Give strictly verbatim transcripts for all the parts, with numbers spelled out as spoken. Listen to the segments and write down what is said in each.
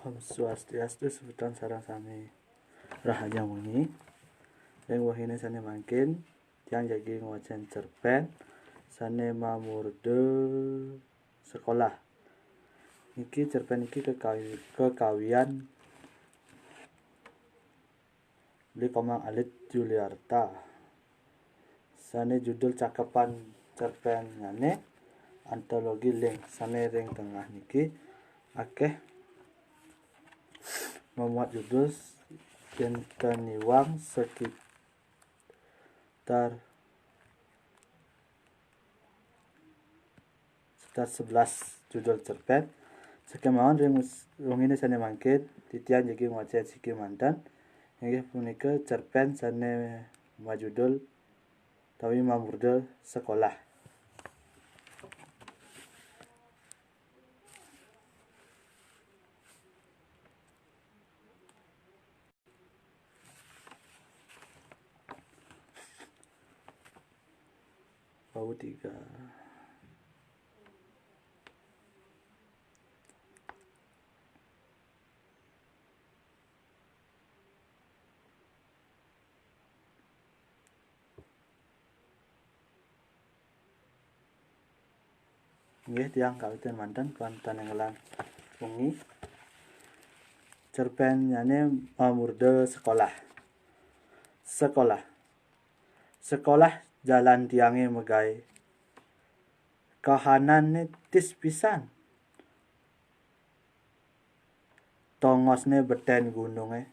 Om Swastiastu, semeton sareng sami. Rahajeng wengi. Ring wengine sane mangkin, tiang jagi ngwacen cerpen sane mamurda sekolah. Niki cerpen niki kekawi-, kekawian Beli Komang Alit Juliarta. Sane judul cakepan cerpennyane Antologi Ling, sane ring tengah niki akeh memuat judul Kinten Iwang sekitar sekitar sebelas judul cerpen. Sakemawon ring wengine sane mangkin, titiang jagi ngwacen siki manten, inggih punika cerpen sane majudul utawi mamurda Sekolah. Bau tiga. Nggih, tiang kawitin manten, kantun ngelang wengi. Cerpennyane mamurda Sekolah. Sekolah. Sekolah jalan tiange megai. Kahanane tis pisan. Tongosne beten gununge.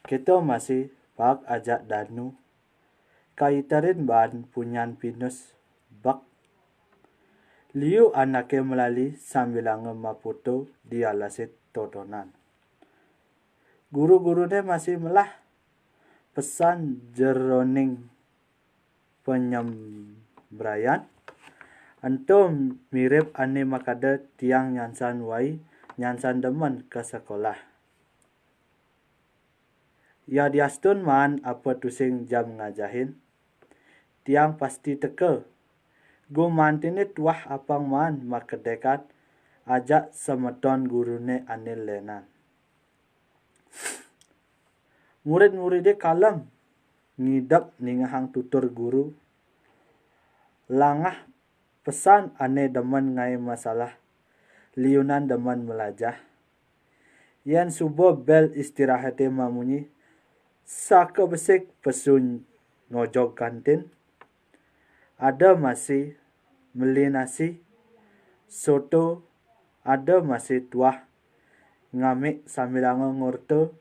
Keto masih paek ajak danu. Kaiterin baan punyan pinus bek. Liu anake melali sambilanga mapoto di alase totonan. Guru-gurune masih melah pesan jeroning panyembrayan, ento mirib ane makada tiang nyansan wai, nyansan demen ka sekolah. Yadiastun maan apa tusing jam ngajahin, tiang pasti teka. Gumantine tuah apang maan makedekan ajak semeton gurune ane lenan. Murid-muride kalem ngidep ningehang tutur guru. Langah pesan ane demen ngae masalah, liunan demen melajah. Yen suba bel istirahate mamunyi, sakabesik pesu ngojog kantin. Ada masih meli nasi, soto, ada masih tuah ngamik sambilanga ngorta.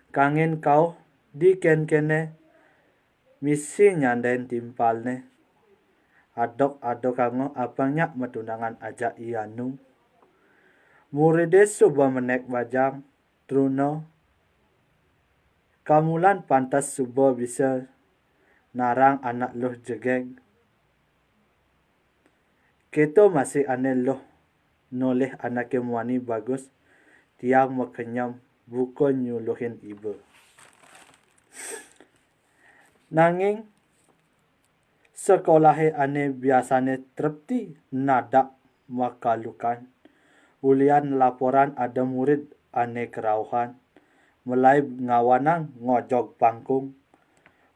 Kangin kauh di kenkene misi nyandain timpalne. Adok-adokanga apang nyak matunangan ajak i anu. Muride suba menek bajang, truna. Kamulan pantes suba bisa narang anak luh jegeg. Keto masih ane luh nolih anake muani bagus, tiang makenyem buka nyuluhin iba. Nanging sekolahe ane biasane trepti nadak makalukan, ulian laporan ada murid ane kerauhan, melaib ngawanang ngojog pangkung.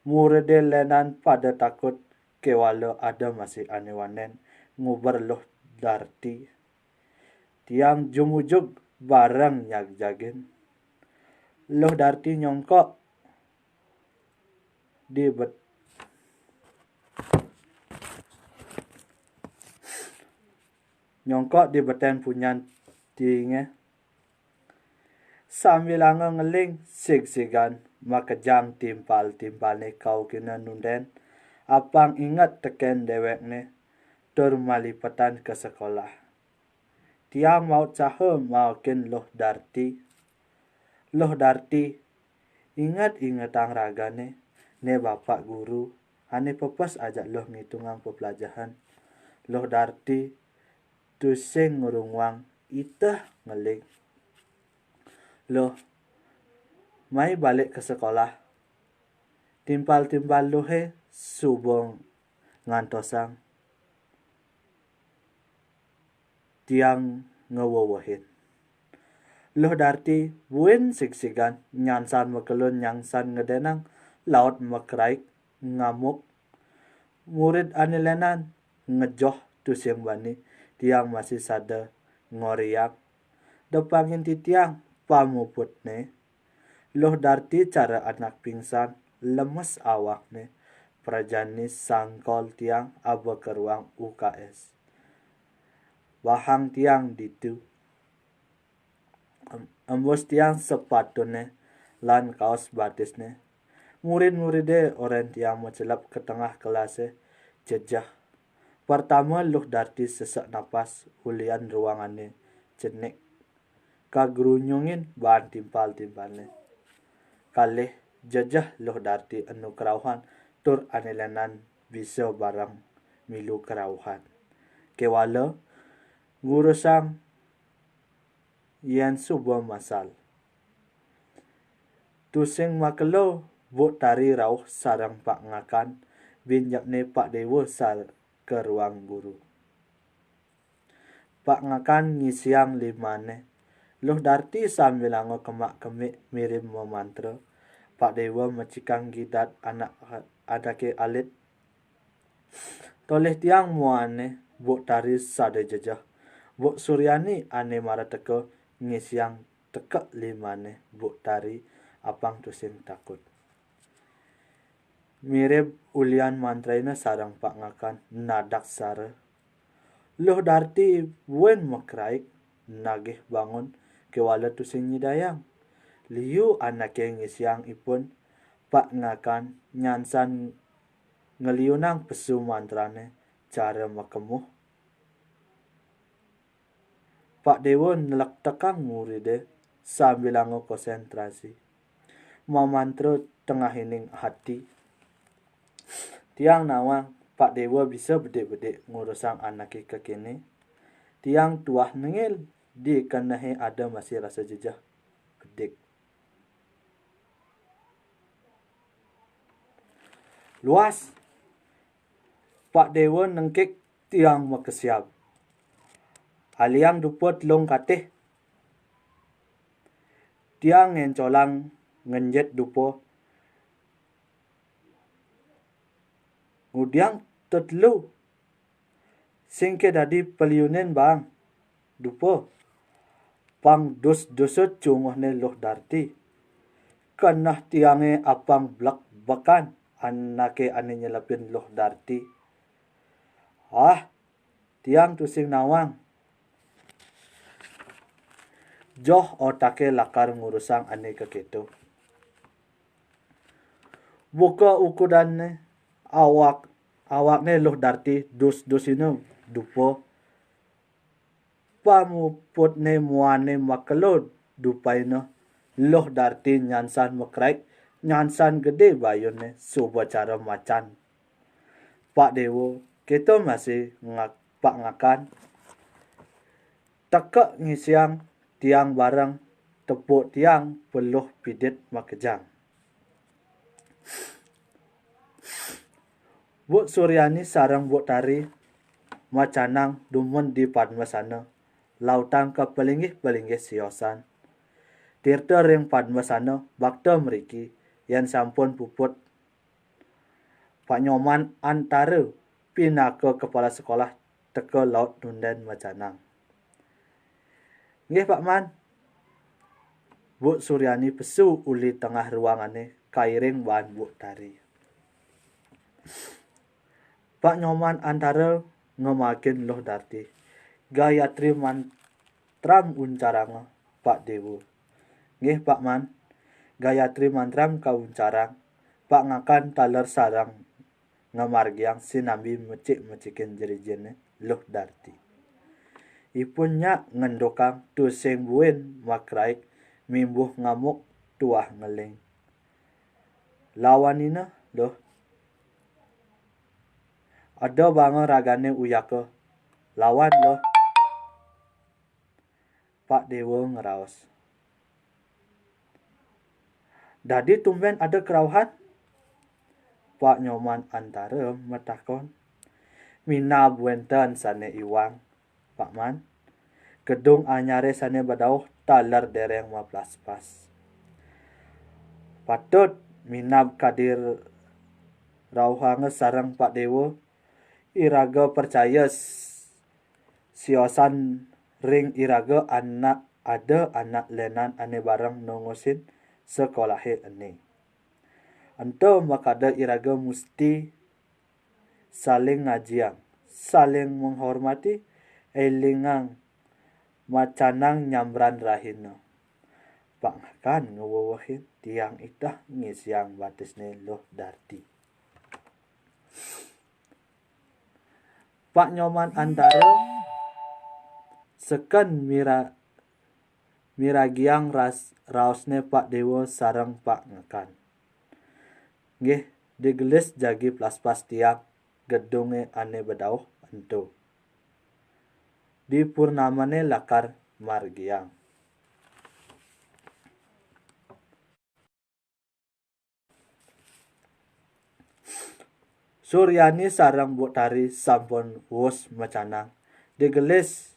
Muride lenan pada takut, kewala ada masih ane wanen nguber Luh Darti. Tiang jumujug bareng nyagjagin. Luh Darti nyongkok di bet-, nyongkok di beten punyan tiinge. Sambilanga ngeling sigsigan makejang timpal-timpalne kaukina nunden, apang inget teken dewekne tur malipetan ka sekolah. Tiang maut saha maokin Luh Darti. Luh Darti, inget-ingetang ragane, ne Bapak Guru, ane pepes ajak Luh ngitungang peplajahan. Luh Darti tusing ngrunguang iteh ngeling. Luh, mai balik ka sekolah. Timpal-timpal Luhe suba ngantosang tiang ngewewehin. Luh Darti buin sigsigan nyansan makelun nyansan ngedenang laut makraik ngamuk. Murid ane lenan ngejoh tusing bani tiang masih sada ngoriang. Depangin titiang pamuputne. Luh Darti cara anak pingsan, lemes awakne. Prajani sangkol tiang aba ke ruang U K S. Bahang tiang ditu. Em-, embus tiang sepatune lan kaos batisne. Murid-muride oren tiang mecelep ke tengah kelase jejeh. Pertama Luh Darti sesek napas ulian ruangane cenik. Kagrunyungin baan timpal-timpalne. Kalih jejeh Luh Darti enu kerauhan tur ane lenan bisa bareng milu kerauhan. Kewala ngurusang yen suba masal. Tusing makelo Buk Tari rauh sareng Pak Ngakan, bin nyepne Pak Dewa sar ke ruang guru. Pak Ngakan ngisiang limane. Luh Darti sambilanga kemak-kemik mirib mamantra. Pak Dewa mecikang gidat anak, anake alit. Tolih tiang muane Buk Tari sada jejeh. Buk Suryani ane mara teka ngisiang tekek limane Buk Tari apang tusing takut. Mirib ulian mantraina sareng Pak Ngakan nadak sara. Luh Darti buin makraik nagih bangun kewala tusing nyidayang. Liu anake ngisiang ipun Pak Ngakan nyansan ngeliunang pesu mantrane cara makemuh. Pak Dewa nelektekang muride sambilanga konsentrasi. Mamantra tengahining hati. Tiang nawang Pak Dewa bisa bedik-bedik ngurusang anake kekene. Tiang tuah nengil di kenehe ada masih rasa jejeh bedik. Luas. Pak Dewa nengkik tiang makesiab. Aliang dupa telung katih. Tiang ngencolang ngenjet dupa. Ngudiang tetelu. Sing ke dadi peliunin bang. Dupa. Pang dus-dusa cunguhne Luh Darti. Keneh tiange apang blek-bekan anake ane nyelepin Luh Darti. Ah, tiang tusing nawang. Joh otake lakar ngurusang ane keketo. Buka ukudanne awak, awakne Luh Darti dus-dusina dupa. Pamuputne muane makelo dupaina Luh Darti nyansan makraik, nyansan gede bayunne suba cara macan. Pak Dewa, keto masih ngak-, Pak Ngakan. Teka ngisiang tiang bareng tepuk tiang peluh pidit makejang. Buk Suryani sareng Buk Tari macanang dumun di Padmasana, lautang ka pelinggih-pelinggih siosan. Tirta ring Padmasana bakta mriki yen sampun puput Pak Nyoman Antara pinaka kepala sekolah teka laut nunden macanang. Nggih, Pak Man. Buk Suryani pesu uli tengah ruangane kairing baan Buk Tari. Pak Nyoman Antara ngemakin Luh Darti. Gayatri mantram uncaranga, Pak Dewa. Nggih, Pak Man. Gayatri mantram kauncarang, Pak Ngakan taler sareng ngamargiang sinambi mecik-mecikin jerijinne Luh Darti. Ipun nyak ngendukang tusing buin makraik mimbuh ngamuk tuah ngeling. Lawanina, Luh. Eda banga ragane uyaka. Lawan, Luh. Pak Dewa ngraos. Dadi tumben ada kerauhan? Pak Nyoman Antara matakon. Minab wenten sane iwang, Pak Man. Gedung anyare sane badauh taler dereng maplaspas. Patut minab kadi rauhanga sareng Pak Dewa, iraga percaya s-, siosan ring iraga anak, ada anak lenan ane bareng nungusin sekolahe ene. Ento makada iraga musti saling ngajiang, saling menghormati, elingang macanang nyambran rahina. Pak Ngakan ngewewehin, tiang iteh ngisiang batisne Luh Darti. Pak Nyoman Antara seken mira-, miragiang ras-, raosne Pak Dewa sareng Pak Ngakan. Nggih, digelis jagi plaspas tiang gedunge ane bedauh ento. Di purnamane lakar margiang. Suryani sareng Bu Tari sampun wus macanang. Digelis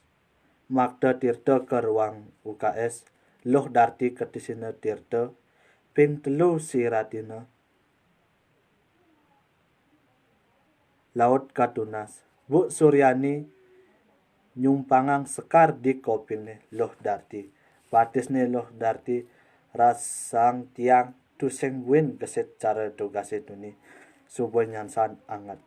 makta tirta ka ruang U K S, Luh Darti katisina tirta, ping telu siratina laut katunas. Bu Suryani nyumpangang sekar di kopine Luh Darti. Batisne Luh Darti rasang tiang tusing buin gesit cara tugase tuni suba nyansan anget.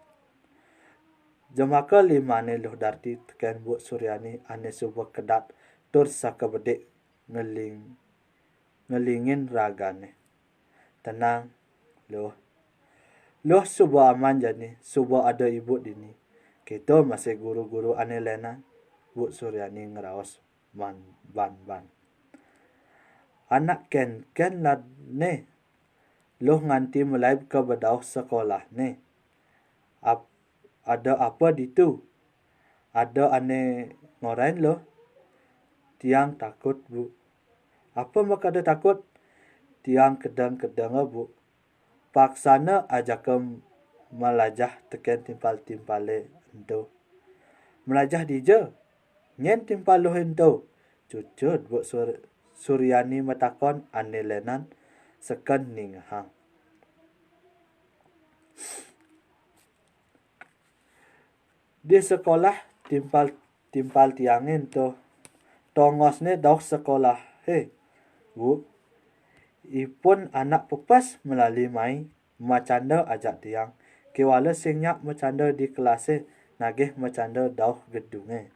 Jemaka limane Luh Darti teken Bu Suryani ane suba kedat tur sakabedik ngeling-, ngelingin ragane. "Tenang, Luh. Luh suba aman jani, suba ada ibu dini. Kita masih guru-guru ane lenan," Bu Suryani ngraos man-, ban-ban. "Anak kenken lad ne, Luh nganti melaib ka bedauh sekolahne. Ap-, ada apa ditu? Ada ane ngorain, Luh?" "Tiang takut, Bu." "Apa makada takut?" "Tiang kedeng-kedenga, Bu. Paksana ajaka melajah teken timpal-timpale ento." "Melajah dija? Nyen timpal Luh ento?" cucud Bu Sur-, Suryani matakon ane lenan seken ningehang. "Di sekolah timpal, timpal tiange ento. Tongosne dauh sekolahe, Bu. Ipun anak pepes melali mai macanda ajak tiang. Kewala sing nyak macanda di kelase nagih macanda dauh gedunge."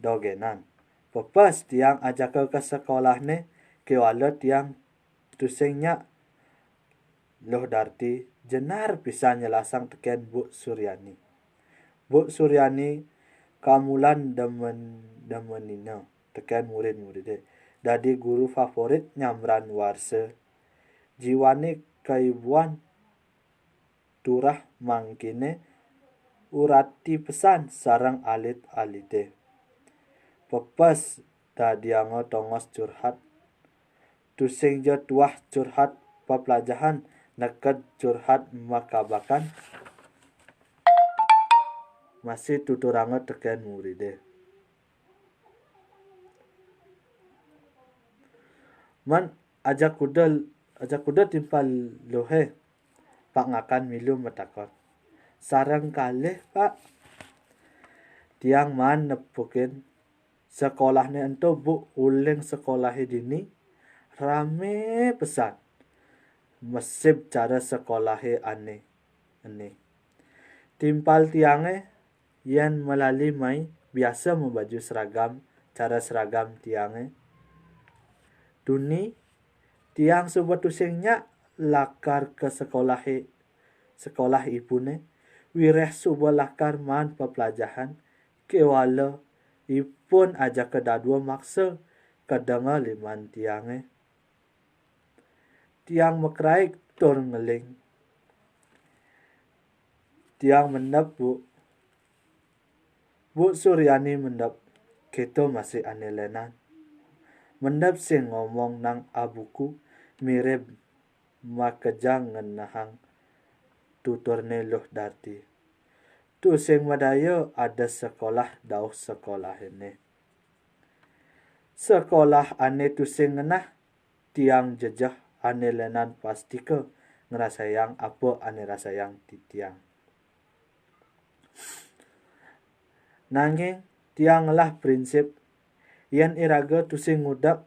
"Dogenan. Pepes tiang ajaka ka sekolahne, kewala tiang tusing nyak." Luh Darti jenar pisan nyelasang teken Bu Suryani. Bu Suryani kamulan demen-, demenina teken murid-muride. Dadi guru favorit nyambran warsa. Jiwane kaibuan turah mangkine urati pesan sareng alit-alite. Pepes dadianga tongos curhat. Tusing ja tuah curhat paplajahan neked curhat makabakan. Masih tuturanga teken muride. "Man, ajak kuda, ajak kuda timpal Luhe?" Pak Ngakan milu matakon. "Sareng kalih, Pak." "Tiang maan nepukin sekolahne ento, Bu, uling sekolahe dini rame pesan. Mesib cara sekolahe ane ene. Timpal tiange yen melali mai biasa mabaju seragam, cara seragam tiange. Tuni tiang suba tusing nyak lakar ka sekolahe, sekolah ipune, wireh suba lakar maan peplajahan, kewala ipun ajaka dadua maksa kedenga liman tiange. Tiang makraik tur ngeling. Tiang mendep, Bu." Bu Suryani mendep, keto masih ane lenan. Mendep sing ngomong nang abuku, mirib makejang ngenehang tuturne Luh Darti. "Tusing madaya ada sekolah dauh sekolahene." Sekolah ane tusing ngenah, tiang jejeh ane lenan pastika ngrasayang apa ane rasayang titiang. Nanging tiang ngelah prinsip, yen iraga tusing ngudek,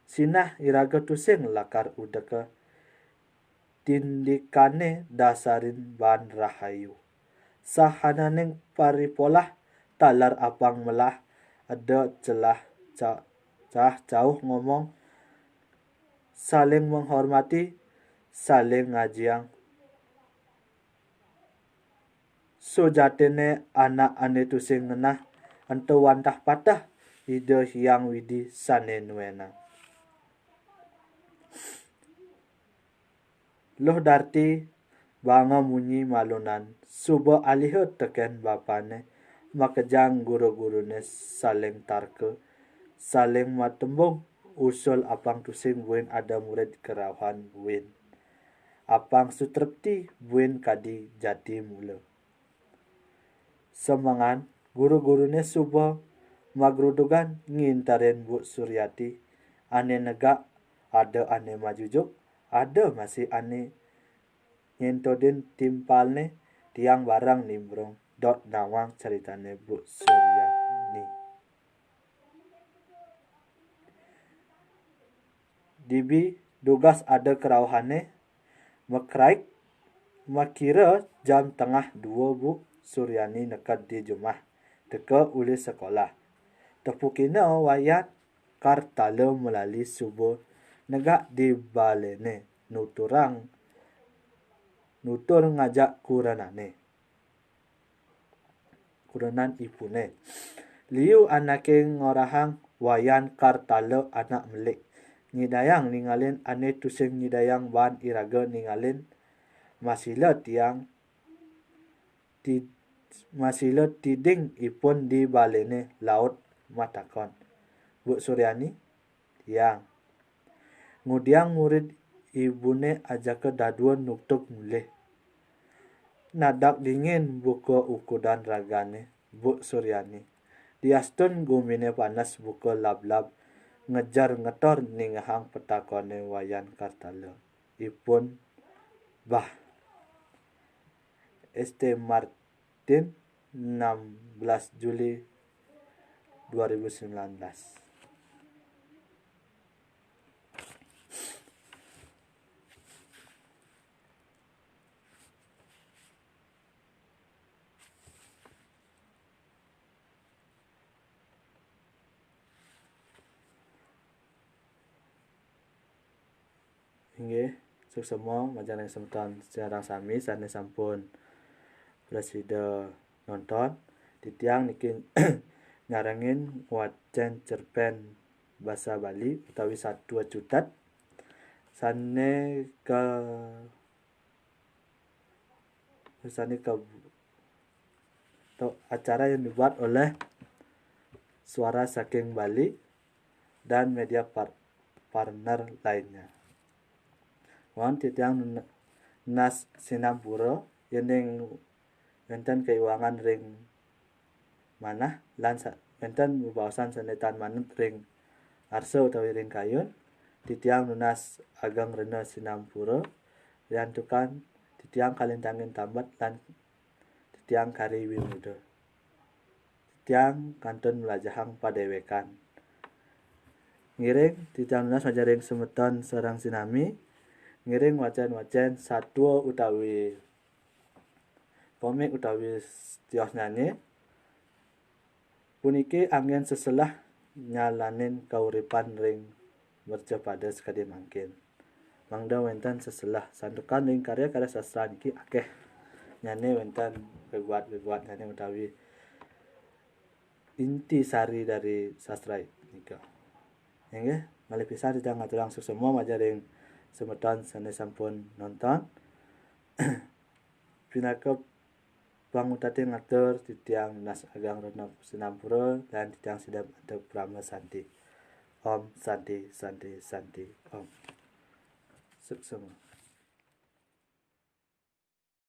sinah iraga tusing lakar udeka, tindikane dasarin baan rahayu. Sahananing paripolah taler apang melah, eda celah ca-, cah cauh ngomong, saling menghormati, saling ngajiang. Sujatine anak ane tusing ngenah ento wantah pateh Ida Hyang Widi sane nuenang. Luh Darti banga munyi malunan, suba aliha teken bapane, makejang guru-gurune saling tarka, saling matembung, usul apang tusing buin ada murid kerauhan buin. Apang sutrepti buin kadi jati mula. Semengan guru-gurune suba magrudugan nginterin Bu Suryati, ane negak, ada ane majujuk, ada masih ane nyentodin timpalne, tiang bareng nimbrung dot nawang ceritane Bu Suryani. Dibi dugas ada kerauhane, mekraik, makira jam tengah dua Bu Suryani neked di jumah, teka uli sekolah. Tepukina Wayan Kartala melali suba negak di balene, nuturang, nutur ngajak kurenane. Kurenan ipune. Liu anake ngorahang Wayan Kartala anak melik. Nyidayang ningalin ane tusing nyidayang baan iraga ningalin. Masila tiang ti-, masila tiding ipun di balene laut matakon. Bu Suryani, tiang. Ngudiang murid ibune ajaka dadua nugtug mulih. Nadak dingin buka ukudan ragane, Bu Suryani. Diastun gumine panas buka lablab ngejar ngetor ningehang petakone Wayan Kartala. Ipun bah. S T Martin, enam belas Juli dua ribu sembilan belas. Inggih, suksma majeng ring semeton sareng sami sane sampun prasida nonton. Titiang niki nyarengin ngwacen cerpen basa Bali utawi satua cutet sane ka sane ke-, to-, acara yang dibuat oleh Suara Saking Bali dan media par-, partner lainnya. Wan titiang nun-, nunas sinampura yening wenten kaiwangan ring manah lan sa-, wenten bebaosan sane tan manut ring arsa utawi ring kayun, titiang nunas ageng rena sinampura, riantukan titiang kalintangin tambat lan titiang kari wimuda. Titiang kantun mlajahang padewekan. Ngiring titiang nunas majeng ring semeton sareng sinami, ngiring wacen-wacen satua utawi komik utawi tiosnyane, puniki anggen seselah nyalanin kauripan ring mercapada sakadi mangkin. Mangda wenten seselah santukan ring karya-karya sastra niki akeh. Nyane wenten geguat-geguatnyane utawi inti sari dari sastra nika. Inggih, malih pisan titiang ngaturang suksma majeng ring semeton sane sampun nonton. Pinaka pangutating atur titiang nunas ageng rena sinampura lan titiang sida antuk parama santi. Om Santi, Santi, Santi, Om. Suksma.